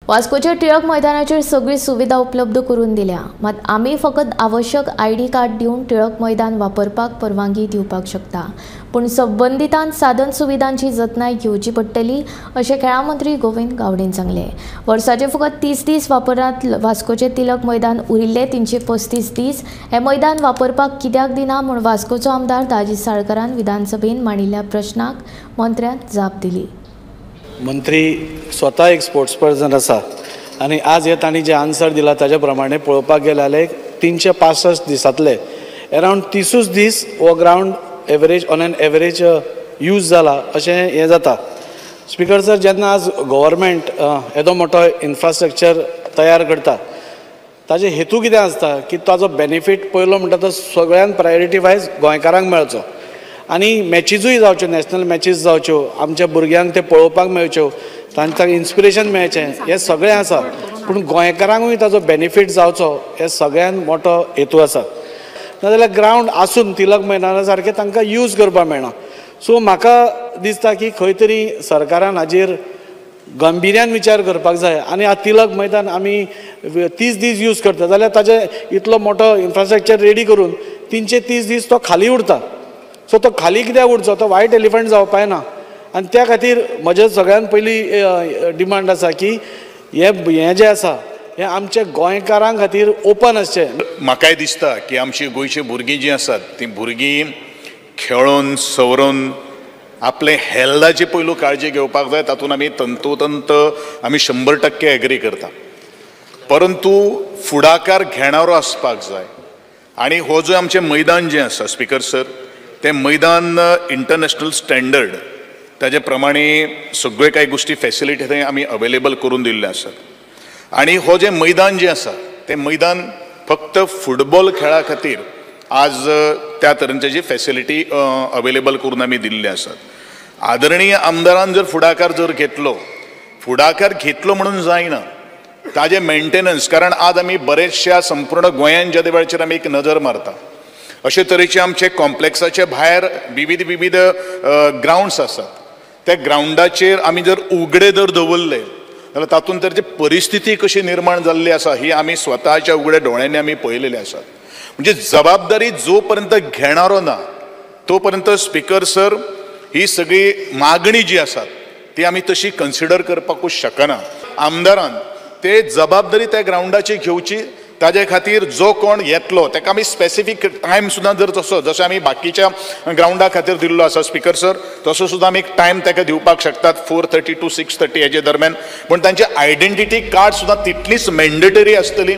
वास्कोच्या टिळक मैदानाचेर सगळी सुविधा उपलब्ध करून दिल्या, मात आमी फकत आवश्यक आयडी कार्ड दिवन टिळक मैदान वापरपाक परवानगी दिवपाक शकता, पूण संबंदितान साधन सुविधांची जतनाय घेवची पडटली अशें खेळां मंत्री गोविंद गावडेन सांगलें। वर्साचे फकत 30 दीस वापरांत वास्कोचें तिलक मैदान उरिल्ले 335 दीस हें मैदान वापरपाक कित्याक दिना म्हूण वास्कोचो आमदार दाजी साळकरान विधानसभेन मांडिल्ल्या प्रश्नाक मंत्र्यान जाप दिली। मंत्री स्वता एक स्पोर्ट्स पर्सन आसा आनी आज हे तांणी जे आन्सर दिला ताजे प्रमाणे पळोवपाक गेले जाल्यार 365 दिसांतले अरावंड 30 दीस हो ground average on an average use जाला अशें हें जाता। स्पिकर सर, जेन्ना आज गव्हर्मेंट येदो मोठो इन्फ्रास्ट्रक्चर तयार करता ताजे हेतू कितें आसता की ताजो बेनिफीट पयलो म्हणटा तो सगळ्यान प्रायोरिटी वायज गोंयकारांक मेळचो आनी मॅचीजूय जावच्यो, नॅशनल मॅचीज जावच्यो, आमच्या भुरग्यांक ते पळोवपाक मेळच्यो, तांकां इन्स्पिरेशन मेळचें, हें सगळें आसा। पूण गोंयकारांकूय ताजो बेनिफीट जावचो हे सगळ्यान मोठो हेतू आसा। नाजाल्यार ग्रावंड आसून तिलक मैदाना सारकें तांकां यूज करपाक मेळना। सो म्हाका दिसता की खंय तरी सरकारान हाजेर गंभिर्यान विचार करपाक जाय आनी आतां तिलक मैदान आमी 30 दीस यूज करता जाल्यार ताजे इतलो मोठो इन्फ्रास्ट्रक्चर रेडी करून 330 दीस तो खाली उरता। सो तो खाली कित्याक उरचो, तो वायट एलिफंट जावपाक ना। आनी त्या खातीर म्हजें सगळ्यान पयलीं डिमांड आसा की हें जें आसा हें आमच्या गोंयकारां खातीर ओपन आसचें। म्हाकाय दिसता की आमची गोंयची भुरगीं जीं आसात तीं भुरगीं खेळोन सवरून आपले हेल्थाची पयलू काळजी घेवपाक जाय, तातूंत आमी तंतोतंत आमी 100% एग्री करता, परंतु फुडाकार घेणारो आसपाक जाय। आनी हो जो आमचें मैदान जें आसा स्पिकर सर, तें मैदान इंटरनॅशनल स्टँडर्ड ताजे प्रमाणे सगळ्यो कांय गोश्टी फॅसिलिटी थंय आमी अवेलेबल करून दिल्ल्यो आसात। आनी हो जें मैदान जें आसा तें मैदान फक्त फुटबॉल खेळा खातीर आज त्या तरेची जी फॅसिलिटी अवेलेबल करून आमी दिल्ली आसात। आदरणीय आमदारान जर फुडाकार जर घेतलो, फुडाकार घेतलो म्हणून जायना, ताजें मेंटेनन्स, कारण आज आमी बरेचश्या संपूर्ण गोंयान ज्या वेळाचेर आमी एक नजर मारता अशे तरेचे आमचे कॉम्प्लेक्साचे भायर विविध विविध ग्रावंड्स आसात, त्या ग्रावंडाचेर आमी जर उगडे जर दवरले जाल्यार तातूंत तर जी परिस्थिती कशी निर्माण जाल्ली आसा ही आमी स्वताच्या उगड्या दोळ्यांनी आमी पळयलेली आसात। म्हणजे जबाबदारी जो पर्यंत घेणारो ना तो पर्यंत स्पिकर सर ही सगळी मागणी जी आसात ती आमी तशी कन्सिडर करपाकूच शकना। आमदारान ते जबाबदारी त्या ग्रावंडाची घेवची, ताजे खातीर जो कोण येतलो ताका आमी स्पेसिफीक टायम सुद्दां जर तसो जसो आमी बाकीच्या ग्रावंडा खातीर दिल्लो आसा स्पिकर सर तसो सुद्दां आमी एक टायम ताका दिवपाक शकतात 4:30 to 6:30 हेजे दरम्यान, पूण तांचे आयडेंटिटी कार्ड सुद्दां तितलीच मॅन्डेटरी आसतली।